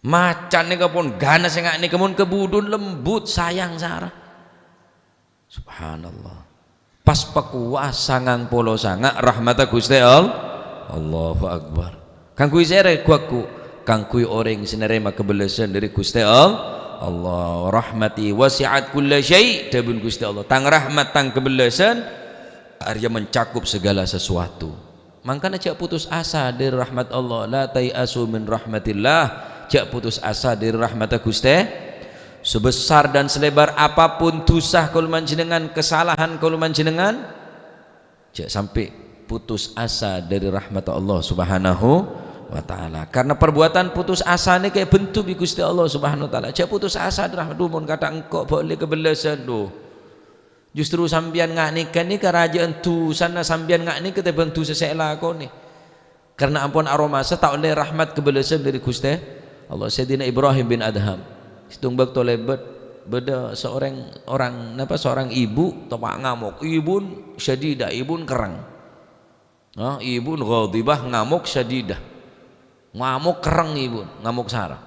Macan nèka pon ghâna sè nga' nèka mon ka budun lembut, sayang sara. Subhanallah. Pas pakowa sangang polo sanga' rahmatta Ghustè All-, Allahu Akbar. Kaangghuy sèra ghu-lagghu? Kaangghuy orèng sè narèma kabellâsân dhâri Ghustè All-, Allah. "Rahmati wasi'at kulla syai'," dhâbuna Ghustè Allah. "Tang rahmat, tang kabellâsân arèya mencakup segala sesuatu." Mangkana jhâ' putus asa dhâri rahmat Allah. "La tai'asu min rahmatillah." Jhâ' putus asa dhâri rahmatta Ghustè. Sebesar dan selebar apapun dhusa kaulâ panjhennengngan, kasalahan kaulâ panjhennengngan, jhâ' sampè' putus asa dhâri rahmatta Allah Subhanahu wa Ta'ala. Karena perbuatan putus asa nèka èbendhu bi' Ghustè Allah Subhanahu wa Ta'ala. Jhâ' putus asa dhâri rahmat. Dhu, mon kathak engko' bâli kabellâsân, dhu. Justru sampèyan nga' nèka, nèka rajâ'ân dhusana sampèyan nga' nèka tèmbhâng dhusa sè èlakonè. Karena ampon aromasa ta' ollè rahmat kabellâsân dhâri Ghustè Allah. Sayyidina Ibrahim bin Adham, sèttong bâkto lèbât, bâdâ seorang orang, napa, seorang ibu teppa' ngamok. Ibun syadidah, ibun kerrèng. Ah, ibun ghadibah, ngamok syadidah. Ngamok kerrèng ibun, ngamok sara.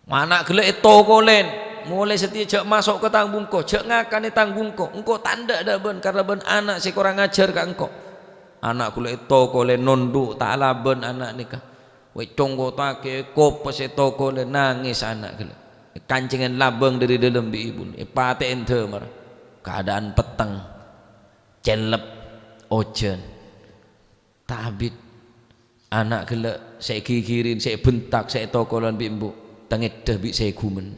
Ana' ghellâ' ètokolèn, "Molaè satèya jhâ' maso' ka tang bungko, jhâ' ngakanè tang bungko. Engko' ta' endâ' dâ' bâ'na, karna bâ'na ana' sè korang ajhâr ka engko'." Ana' ghellâ' ètokolèn, nondhu', ta' alabân ana' nèka. Wè' congkottaghi, èkopes, ètokolèn, nangès ana' ghellâ'. Èkancèngè labâng dhâri dâlem bi' ibuna, èpatè'è dâmar. Keadaan petteng, cellep, ojhân. Ta' abit. Ana' ghellâ' sè èghighiri, sè èbhântak, sè ètokolèn bi' embu', tangèdhâ bi' sè èghumèn.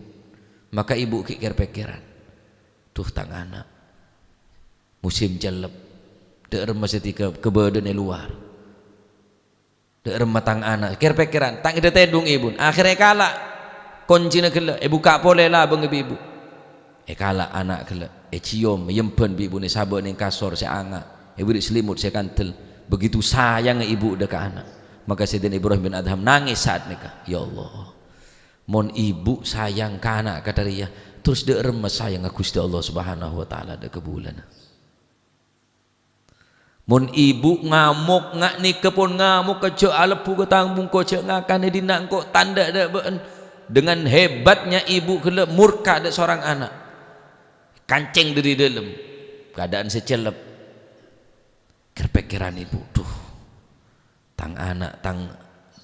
Maka ibu ghi' kèr-pèkkèran, "Dhu, tang ana', musim cellep, dâ' remma sè dhika kabâdâ'ân è lowar. Dâ' remma tang ana'," kèr-pèkkèran, tangèdhâ tèdhung ibuna. Akhèrra èkala'. Koncèna ghellâ', èbukka' polè labângnga bi' ibu. Èkala' ana' ghellâ', èciom, èyembhân bi' ibuna, èsabâ' neng kasor sè anga', èberri' selimut sè kandel. Begitu sayangnga ibu dâ' ka ana'. Maka Sayyidina Ibrahim bin Adham nangès sa'at nèka, "Ya Allah, mon ibu sayang ka ana' kadhâriyâ, terros dâ' remma sayangnga Ghustè Allah Subhanahu wa Ta'ala dâ' ka bulâna?" Mon ibu ngamok, nga' nèka pon ngamok, jhâ' alebbhu ka tang bungko, jhâ' ngakan è dinna' engko' tandhâ dâ' bâ'en. Dengan hebatnya ibu ghellâ' murka dâ' seorang ana'. Kancèng dâri dâlem. Keadaan sè cellep. Kèr-pèkkèran ibu, "Duh, tang ana', tang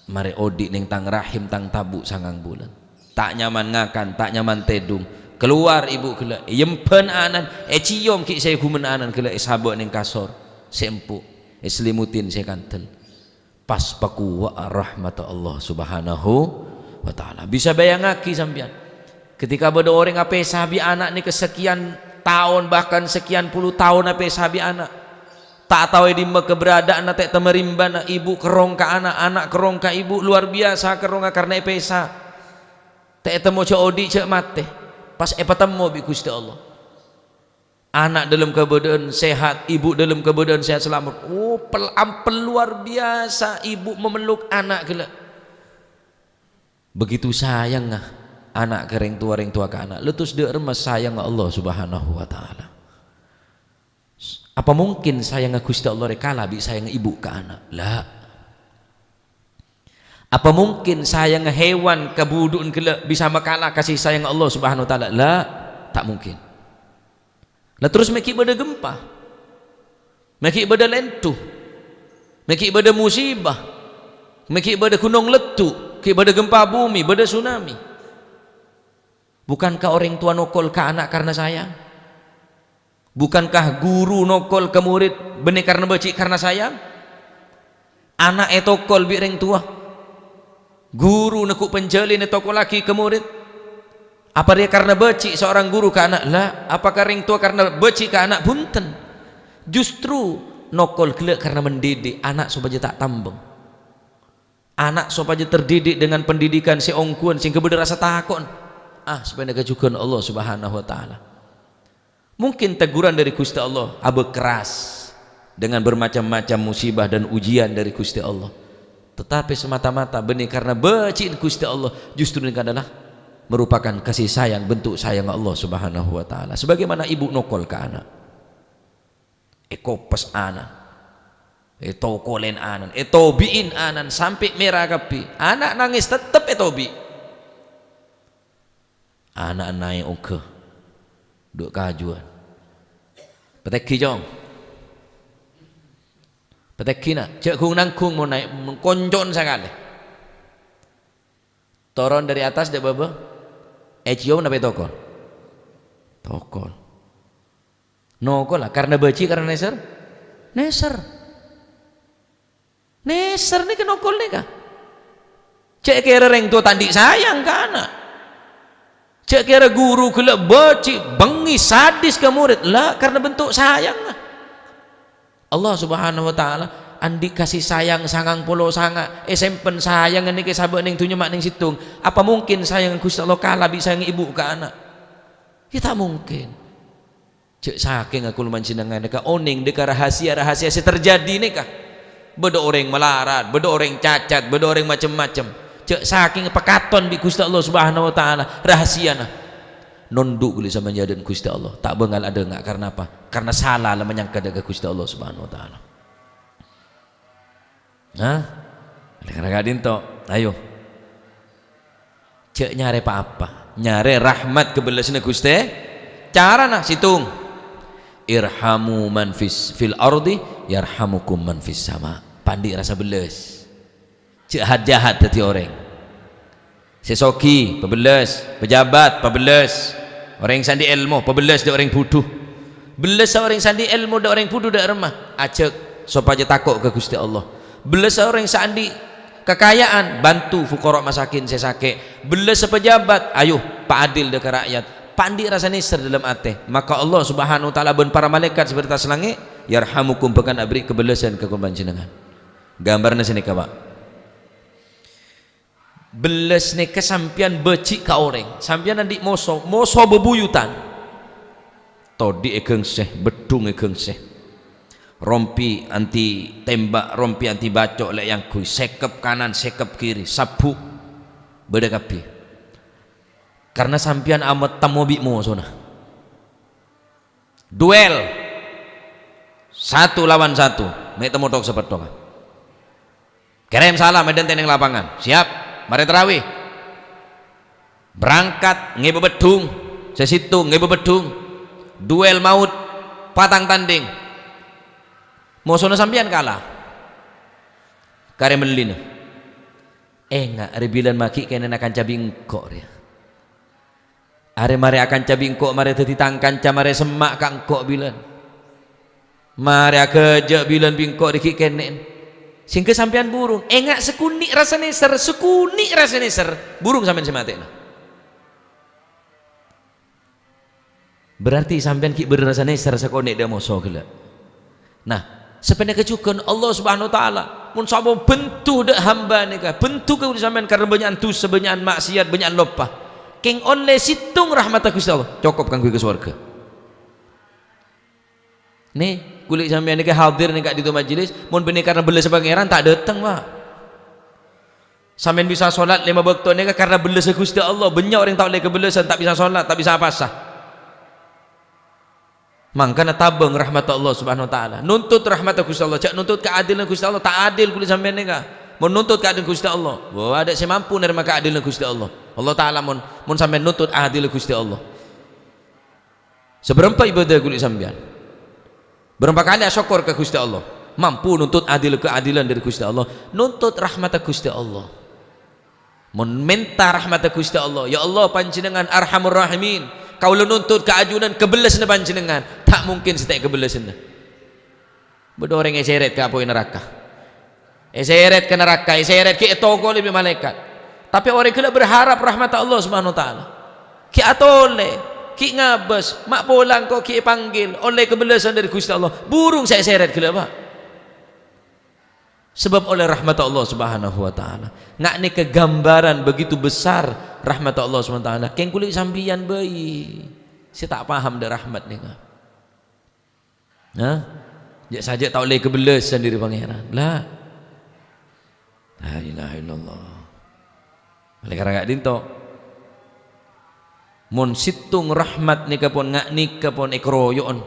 marè odi' neng tang rahim, tang tabu' sangang bulân. Ta' nyaman ngakan, ta' nyaman tèdung." Kalowar ibu ghellâ', èyembhân ana'na, èciom ghi' sè èghumèn ana'na ghellâ', èsabâ' neng kasor sè empo', èselimutin sè kandel. Pas pakowa'a rahmatta Allah Subhanahu wa Ta'ala. Bisa bâjângaghi sampèyan, ketika bâdâ orèng apèsa bi' ana' nèka sakèyan taon, bahkan sakèyan polo taon apèsa bi' ana'. Ta' tao è dimma keberadaanna, ta' tao marimbâna, ibu kerrong ka ana', ana' kerrong ka ibu, luar biasa kerrongnga karna èpèsa. Ta' ètemmo jhâ' odi', jhâ' matè. Pas èpatemmo bi' Ghustè Allah. Ana' dâlem kabâdâ'ân sehat, ibu dâlem kabâdâ'ân sehat salamet. Oh, pel-, ampel luar biasa ibu memeluk ana' ghellâ'. Begitu sayangnga ana' ka rèng towa, rèng towa ka ana'. La terros dâ' remma sayangnga Allah Subhanahu wa Ta'ala? Apa mungkin sayangnga Ghustè Allah rè kala bi' sayangnga ibu ka ana'? La. Apa mungkin sayangnga hewan ka budhu'en ghellâ' bisa makala kasih sayang Allah Subhanahu wa Ta'ala? La, ta' mungkin. La terros mè' ghi' bâdâ gempa, mè' ghi' bâdâ lèndhu, mè' ghi' bâdâ musibah, mè' ghi' bâdâ ghunong leddhu', ghi' bâdâ gempa bumi, bâdâ tsunami. Bukankah orèng towa nokol ka ana' karna sayang? Bukankah guru nokol ka morèd bânnè karna bâji', karna sayang? Ana' ètokol bi' rèng towa. Guru neggu' panjhâlin ètokollaghi ka morèd. Apa rèya karna bâji' seorang guru ka ana'? La. Apakah rèng towa karna bâji' ka ana'? Bhunten. Justru nokol ghellâ' karna mendidik ana' sopajâ ta' tambâng. Ana' sopajâ terdidik dengan pendidikan sè ongghuwân sehingga bâdâ rasa tako'na. Ah, sapanèka jhughân Allah Subhanahu wa Ta'ala. Mungkin teguran dari Ghustè Allah abâ' keras dengan bermacam-macam musibah dan ujian dari Ghustè Allah. Tetapi semata-mata bânnè karna bâji'na Ghustè Allah, justru nèka adalah merupakan kasih sayang, bentuk sayang Allah Subhanahu wa Ta'ala. Sebagaimana ibu nokol ka ana'. Èkopes ana'na, ètokolèn ana'na, ètobi'in ana'na sampè' mèra kabbhi. Ana' nangès tettep ètobi'. Ana' naè' ongghâ dhu' kajuwân. "Patèghi, Cong. Patèghi, Na'. Jhâ' ghung-nangghung mon naè', mon konco'na sakalè." Toron dâri attas dâ' bâbâ, èciom napa ètokol? Tokol. Nokolla, karna bâji', karna nèser? Nèser. Nèser nèka nokol nèka. Jhâ' kèra rèng towa ta' andi' sayang ka ana'. Jhâ' kèra guru ghellâ' bâji', bengngè, sadis ka morèd. La, karna bentuk sayangnga. Allah Subhanahu wa Ta'ala andi' kasih sayang sangang polo sanga', èsèmpen sayangnga nèka sabâ' neng dhunnya ma' neng sèttong. Apa mungkin sayangnga Ghustè Allah kala bi' sayangnga ibu ka ana'? Ya, ta' mungkin. Jhâ' sakènga kaulâ panjhennengngan nèka onèng dâ' ka rahasia-rahasia sè terjadi nèka. Bâdâ orèng malarat, bâdâ orèng cacat, bâdâ orèng macem-macem. Jhâ' sakènga pakaton bi' Ghustè Allah Subhanahu wa Ta'ala rahasiana. Nondhu' ghuli sampèyan dâ' Ghustè Allah. Ta' bângal adhânga'. Karna apa? Karna sala la manyangka dâ' ka Ghustè Allah Subhanahu wa Ta'ala. Hah? Oleh karena ka'dinto, ayo. Jhâ' nyarè pa-apa. Nyarè rahmat kabellasânna Ghustè. Carana, sèttong. "Irhamu man fis, fil ardi, yarhamukum man fis sama." Pandi' rasa bellas. Jhâ' hat-jahat dhâddhi orèng. Sè soghi, pabellas. Pejabat, pabellas. Orèng sè andi' èlmo, pabellas dâ' orèng budhu. Bellassa orèng sè andi' èlmo dâ' orèng budhu dâ' remma? Ajhâk sopajâ tako' ka Ghustè Allah. Bellassa orèng sè andi' kakaja'an, bantu fuqara masakin sè sakè'. Bellassa pejabat, ayo, paadil dâ' ka ra'yat. Pandi' rasa nèser dâlem atè. Maka Allah Subhanahu wa Ta'ala bân para malaèkat sè bâdâ è attas langngè', yarhamukum, bhâkal aberri' kabellasân ka kaulâ panjhennengngan. Ghâmbhârânna sanèka, Pa'. Bellas nèka sampèyan bâji' ka orèng. Sampèyan andi' moso, moso bebuyutan. Todi' ègângsè, beddhung ègângsè. Rompi anti tembak, rompi anti baco' lè' èangghuy. Sèkep kanan, sèkep kiri, sabbu'. Bâdâ kabbhi. Karna sampèyan amet-, temmo bi' mosona. Duel. Satu lawan satu. Mè' temmo thok-sapetthok. Kèrèm salam, èdhântè' neng lapangan. Siap? Marè tarawih. Berangkat, ngèbâ beddhung. Sè sèttong ngèbâ beddhung. Duel maut. Patang tandhing. Mosona sampèyan kala. Karè mellina. Enga', rè bilân maghi' kennèngnga kanca bi' engko' rèya. Arè marè akanca bi' engko', marè dhâddhi tang kanca, marè semma' ka engko' bilân. Marè aghâjâ' bilân bi' engko' rè ghi' kennè'en. Sèngghâ sampèyan burung, enga' sakonè' rassa nèser, sakonè' rassa nèser, burung sampèyan sè matè'ana. Berarti sampèyan ghi' bâdâ rassa nèser sakonè' dâ' moso ghellâ'. Nah, sapanèka jhughân Allah Subhanahu wa Ta'ala, mon sapa bhendhu dâ' hamba nèka, bhendhu kaulâ sampèyan karna bânnya'an dhusa, bânnya'an ma'siyat, bânnya'an loppa. Kèng ollè sèttong rahmatta Ghustè Allah, cokop kaangghuy ka sowarghâ. Nè, kaulâ sampèyan nèka hadir nèng ka'dinto majelis, mon bânnè karna bellâssa Pangèran, ta' dâteng, Pa'. Sampèyan bisa solat lèma bâkto nèka karna bellâssa Ghustè Allah. Bânnya' orèng ta' ollè kabellâsân, ta' bisa solat, ta' bisa apasa. Mangkana tabâng rahmatta Allah Subhanahu wa Ta'ala. Nuntut rahmatta Ghustè Allah, jhâ' nuntut kaadilanna Ghustè Allah. Ta' adil kaulâ sampèyan nèka. Mon nuntut kaadilanna Ghustè Allah, wah, adâ' sè mampu narèma kaadilanna Ghustè Allah. Allah Ta'ala mon, mon sampèyan nuntut adil Ghustè Allah. Sabârâmpa ibâdâ kaulâ sampèyan? Bârâmpa kalè asokkor ka Ghustè Allah? Mampu nuntut adil, kaadilan dâri Ghustè Allah, nuntut rahmatta Ghustè Allah. Mon mènta rahmatta Ghustè Allah, "Ya Allah, Panjhennengngan Arhamur Rahimin, kaulâ nuntut ka ajunan kabellâsânna Panjhennengngan, ta' mungkin sè ta' kabellâsânna." Bâdâ orèng èsèrèt ka apoy naraka. Èsèrèt ka naraka, èsèrèt ghi' ètokolè bi' malaèkat. Tapè orèng ghellâ' berharap rahmatta Allah Subhanahu wa Ta'ala. Ghi' atolè, ghi' ngabâs, ma' pola engko' ghi' èpanggil, ollè kabellâsân dâri Ghustè Allah. Burung sè èsèrèt ghellâ', Pa'. Sabâb ollè rahmatta Allah Subhanahu wa Ta'ala. Nga' nèka gambaran begitu besar rahmatta Allah Subhanahu wa Ta'ala. Kèng kaulâ sampèyan bhâi sè ta' paham dâ' rahmat nèka. Hah? Jhâ' sajjhâ' ta' ollè kabellâsân dâri Pangèran. La. La ilaha illallah. Ollè karana ka'dinto. Mon sèttong rahmat nèka pon nga' nèka pon èkaroyo'on.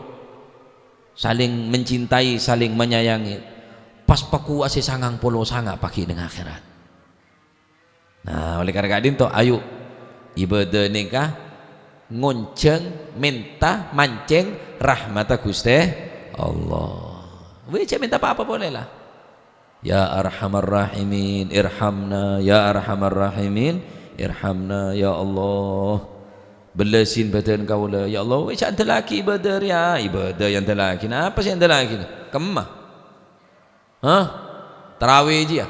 Saling mencintai, saling menyayangi. Pas pakowasè sangang polo sanga' paghi' neng akhèrat. Nah, ollè karana ka'dinto, ayo, ibâdâ nèka ngonjhâng, mènta, mancèng rahmatta Ghustè Allah. Wè, jhâ' mènta pa-apa polè, la. "Ya Arhamar Rahimin, irhamna. Ya Arhamar Rahimin, irhamna. Ya Allah, bellâsè bâdân kaulâ. Ya Allah," wè, jhâ' andellaghi ibâdâ rèya. Ibâdâ èandellaghi. Napa sè èandellaghi? Kemma? Hah? Tarawih jiyâ?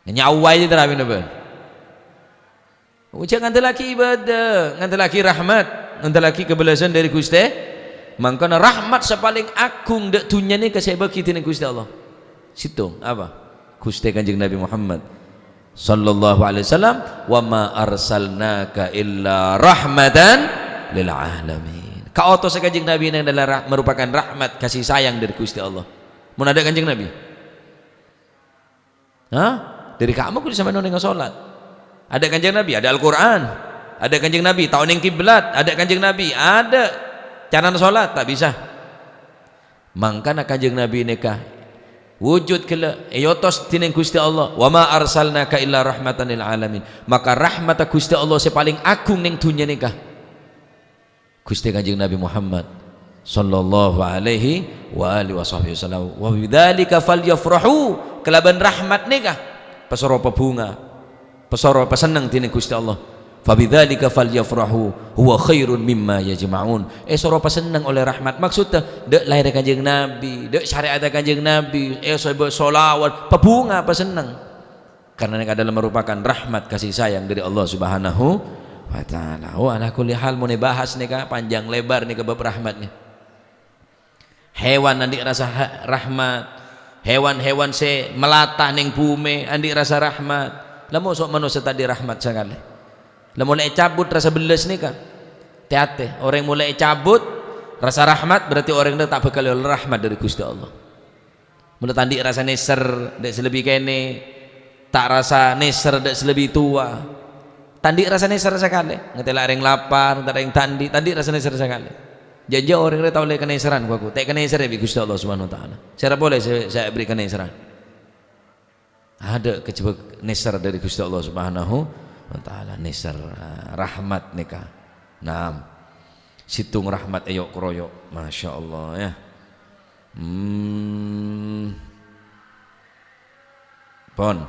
Nyawa jiyâ tarawih napa? Oh, jhâ' ngandellaghi ibâdâ, ngandellaghi rahmat, ngandellaghi kabellâsân dâri Ghustè. Mangkana rahmat sè palèng agung dâ' dhunnya nèka sè èbâghi dhinèng Ghustè Allah. Sèttong, apa? Ghustè Kanjeng Nabi Muhammad sallallahu alaihi wasallam, "Wa ma arsalnaka illa rahmatan lil alamin." Kaotossa Kanjeng Nabi nèng dâlâ ra-, merupakan rahmat kasih sayang dâri Ghustè Allah. Mon adâ' Kanjeng Nabi? Hah? Dâri ka'emma ghuli sampèyan onènga solat. Adâ' Kanjeng Nabi, adâ' Al-Qur'an. Adâ' Kanjeng Nabi, ta' onèng kiblat. Adâ' Kanjeng Nabi, adâ' carana solat, ta' bisa. Mangkana Kanjeng Nabi nèka wujud ghellâ', èotos dhinèng Ghustè Allah, "Wa ma arsalnaka illa rahmatan lil alamin." Maka rahmatta Ghustè Allah sè palèng agung nèng dhunnya nèka. Ghustè Kanjeng Nabi Muhammad sallallahu alaihi wa alihi wasahbihi wasallam. "Wa bidzalika falyafrahu," kalabân rahmat nèka, pasoro pabhunga, pasoro pasenneng dhinèng Ghustè Allah. "Fa bidzalika falyafrahu huwa khairun mimma yajma'un." Èsoro pasenneng ollè rahmat. Maksoddhâ, dâ' laèrra Kanjeng Nabi, dâ' syarè'atta Kanjeng Nabi, èsobâ sholawat, pabhunga pasenneng. Karena nèka adalah merupakan rahmat kasih sayang dari Allah Subhanahu wa Ta'ala. Oh, ala kulli hal, mon èbahas nèka panjang lebar nèka bab rahmat nè. Hewan andi' rasa ha-, rahmat. Hewan-hewan sè melata neng bhumè andi' rasa rahmat. La moso' manossa ta' andi' rahmat sakalè. La molaè cabut rasa bellas nèka. Tè-atè, orèng molaè cabut rasa rahmat, berarti orèng ta' bhâkal ollè rahmat dhâri Ghustè Allah. Mula ta' andi' rasa nèser dâ' sè lebbi kènè', ta' rasa nèser dâ' sè lebbi towa. Ta' andi' rasa nèser sakalè. Ngatèla' orèng lapar, ta' orèng ta' andi', ta' andi' rasa nèser sakalè. Jhâ'-jhâ' orèng rè ta' ollè kanèserran, ghu-, ghu-, ta' èkanèserè bi' Ghustè Allah Subhanahu wa Ta'ala. Sèra polè sè, sè èberri' kanèserran. Adâ' kajhâbhâ nèser dhâri Ghustè Allah Subhanahu wa Ta'ala. Nèser, ah, rahmat nèka. Naam. Sèttong rahmat èyo'-kroyo'. Masya Allah, ya. Hmm. Pon.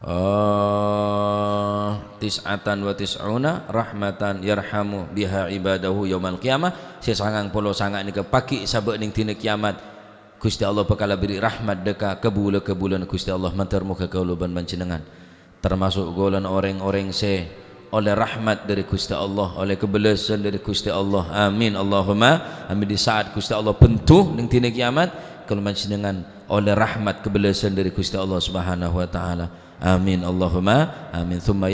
Eh, tis'atan wa tis'una rahmatan yarhamu biha ibadahu yaumal qiyamah. Sè sangang polo sanga' nèka paghi' sabâ' nèng dina kiyamat. Ghustè Allah bhâkal aberri' rahmat dâ' ka kabulâ-kabulâna Ghustè Allah. Mandhâr moghâ kaulâ bân panjhennengngan, tamaso' golongan orèng-orèng sè ollè rahmat dhâri Ghustè Allah, ollè kabellâsân dhâri Ghustè Allah. Amin, Allahumma amin. Di saat Ghustè Allah bendhu nèng dina kiyamat, kaulâ panjhennengngan ollè rahmat kabellâsân dhâri Ghustè Allah Subhanahu wa Ta'ala. Amin, Allahumma amin. Tsumma